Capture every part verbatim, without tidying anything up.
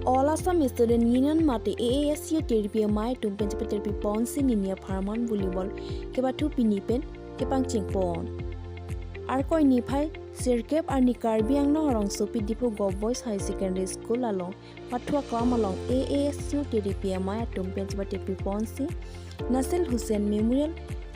All Assam Student Union mate A A S U T D P amei atum pen chepatirpi ponsi nini apharman volleyball kepathu pini pen kepangcheng pon. Arkoi niphai sirkep arni Karbi Anglong arongsopi Diphu Govt Boys Higher Secondary School along pathu aklam along A A S U T D P amei atum pen chepatirpi ponsi Nasir Hussain Memorial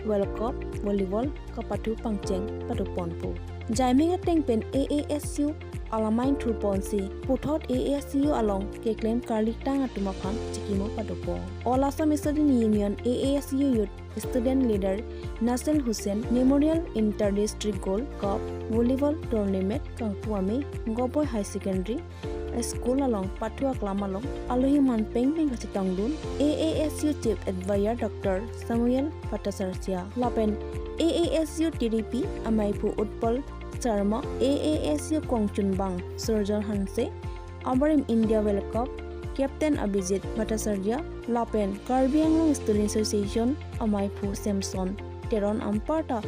World Cup Volleyball kepathu pangcheng pado ponpo. Jaiming ateng pen A A S U alamai thur ponsi puthot A A S U along keklem karlitang atum aphan chikimo pado pon. All Assam Student Union A A S U Youth Student Leader Nasir Hussain Memorial Inter District Gold Cup Volleyball Tournament kangpu amei Govt Boys Higher Secondary School along pathu aklam along alohi man pengpeng kachetongdun A A S U Chief Advisor Doctor Samuel Bhattacharya lapen A A S U T D P ameiphu Utpal Sharma, A A S U kongchunbang Surjan Hanse, abarim India World Cup Captain Abhijit Bhattacharya lapen Karbi Anglong Student Association ameiphu Samson Teron anparta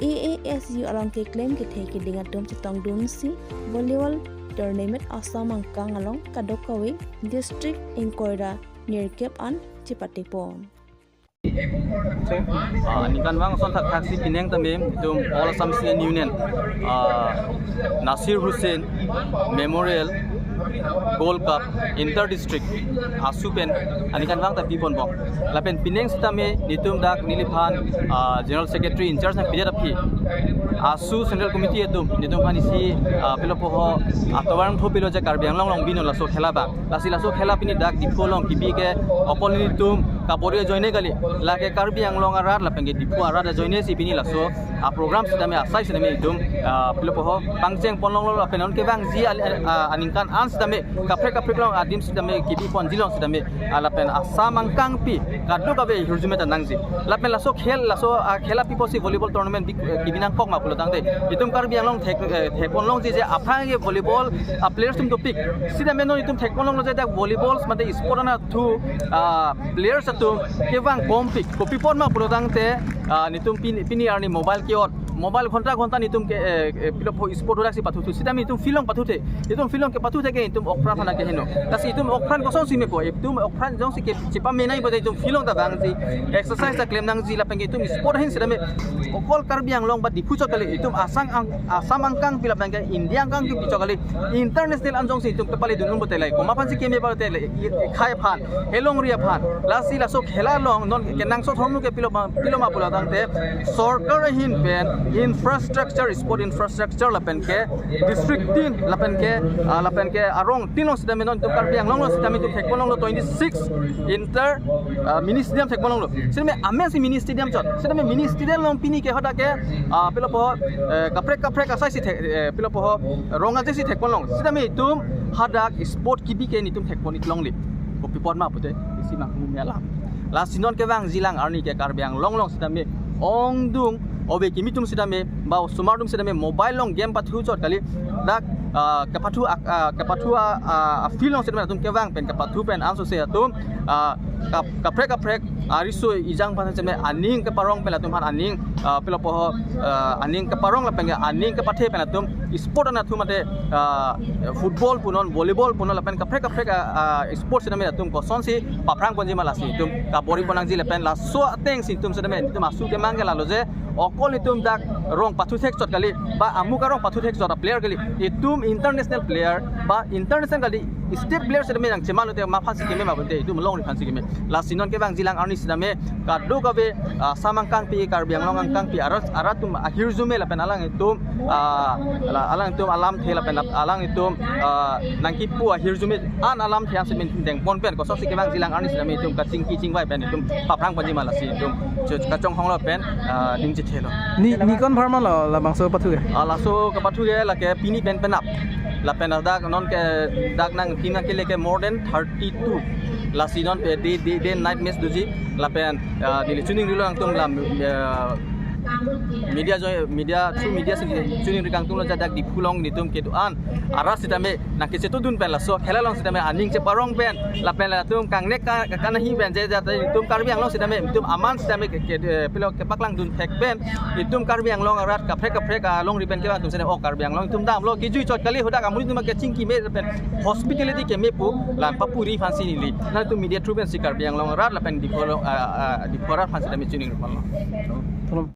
A A S U along keklem kethe keding atum chetongdunsi volleyball tournament Assam angkang along kadokave district ingkoi ra nirkep an chepate pon. Ah, aningkanvang ason thakthaksi pining tame itum All Assam Student Union, ah, Nasir Hussain Memorial Gold Cup Inter District ASU pen aningkanvang ta pi ponbom. Lapen pining sitame nitum dak neliphan, ah, General Secretary in charge nangpidet aphi ASU Central Committee atum nitum phan isi, ah, pilo poho atovar thopilo je Karbi Anglong along binong laso khela abang. Lasi laso khela pini dak Diphu along kebi ke okol nitum kabor-i ajoine kali. Lake Karbi Anglong arat lapen ke Diphu arat ajoinesi pini laso a-program sitame asai sitame itum, ah, pilo poho pangcheng ponlonglo lapen non kevangji al-, ah, aningkan an sitame kaprek kaprek along adim sitame kebi ponji along sitame, ah, lapen Assam angkangpi kadokave hirjume ta nangji. Lapen laso khel, laso, ah, khela pi pusi volleyball tournament bi, eh, kebi nangkok ma pulo tangte itum Karbi Anglong thek, eh, thek ponlongji je aphrang ke volleyball, ah, players atum dopik. Sitame non itum thek ponlonglo je dak volleyball mate sport ana thu, ah, players atum kevang kompik. Kopi apot ma pulo tangte, ah, nitum pini, pini arni mobile ke-ot. Mobile ghonta ghonta nitum ke, eh, eh, pilo poho sport daksi pathuthu. Sitame itum field along pathuthe. Itum field along kepathuthe ke itum okpran aphan keheno. Lasi itum okpran kosonsi mepo. Itum okpran jongsi ke chepamenai pulote itum field along ta vangji. Exercise ta klem nangji lapen ke itum sport ahin sitame okol Karbi Anglong ba Diphu chot kali itum Assam ang, Assam angkangpi lapen ke India angkangpi chot kali international an jongsi itum kepale dunun pulote lake komat aphansi keme pulote lake i, i khai aphan, helongri aphan. Lasi laso khela along non kenangsot ahormu ke pilo ma, pilo ma pulo tangte sorkar ahin pen infrastructure, sport infrastructure lapen ke district tin lapen ke, ah, lapen ke arong tin along sitame non itum Karbi Anglong along sitame itum thek ponlonglo twenty-six inter, ah, mini stadium thek ponlonglo. Sitame amensi mini stadium chot. Sitame mini stadium along pini ke hadak ke, ah, pilo poho, eh, kaprek kaprek asaisi thek, eh, pilo poho rong aje si thek ponlong. Sitame itum hadak sport kebi ke nitum thek pon-it longle. Kopi apot ma pulote isi mangmu me alam. Lasi non kevangji lang arni ke Karbi Anglong along sitame ongdung ove kimi atum sitame ba osomar atum sitame mobile along game pathu chot kali dak, ah, kepathu ak-, ah, kepathu a, ah, a-field along sitame atum kevang pen kepathu pen ansose atum, ah, kap-, kaprek kaprek ariso ejang aphan sitame aning keparong pen atum aphan aning, ah, pilo poho, ah, aning keparong lapen ke aning kepathe pen atum sport ana thu mate, ah, football punon, volleyball punon lapen kaprek kaprek, ah, ah, sport sitame atum kosonsi paphrang ponji ma lasi itum kabor-i pon nangji lapen laso atengsi itum sitame itum ASU kemang ke lalo je okol itum dak rong pathu thek chot kali ba amuk arong pathu thek chot a-player kali, itum international player ba international kali state player sitame nangcheman lote komat aphansi keme ma pulote itum longri aphansi keme. Lasi non kevangji lang arni sitame kadokave, ah, Assam angkangpi, Karbi Anglong angkangpi arat, arat atum ahirjume lapen alanglitum, ah, la, alanglitum alamthe lapen lap-, alanglitum, ah, nangkipu ahirjume an alamthe an sitame dengpon pen kosonsi kevangji lang arni sitame itum kachingki chingvai pen itum paphrang ponji ma lasi itum cho-, kachonghong lo pen, ah, ning chethelo. Ni, ni ko-an apharman lo labangso pathu ke? Ah, laso kepathu ke lake pini pen penap. Lapen dak non ke dak nang team nangkele ke more than thirty-two. Lasi non pe day, day, day night match doji. Lapen, ah, neli chiningrilo nangtum la, ah, media join, media through media si choningri kangtung lo, ajat dak Diphu along netum kedo-an arat sitame nangkachetongdun pen laso khela along sitame aning cheparong pen lapen latum kangnek ka, kanahi pen je ajat netum Karbi Anglong sitame netum aman sitame ke, ke, eh, pilo kepaklangdun thek pen netum Karbi Anglong arat kaprek kaprek alongri pen kevang atum sitame, oh, Karbi Anglong netum damlo, kejui chot kali, hadak amonit atum kachingki me pen hospitality keme pu la papuri aphansi neli. Latum media through pensi Karbi Anglong arat lapen Diphu along, ah, ah, Diphu arat aphan sitame choningri ponlo.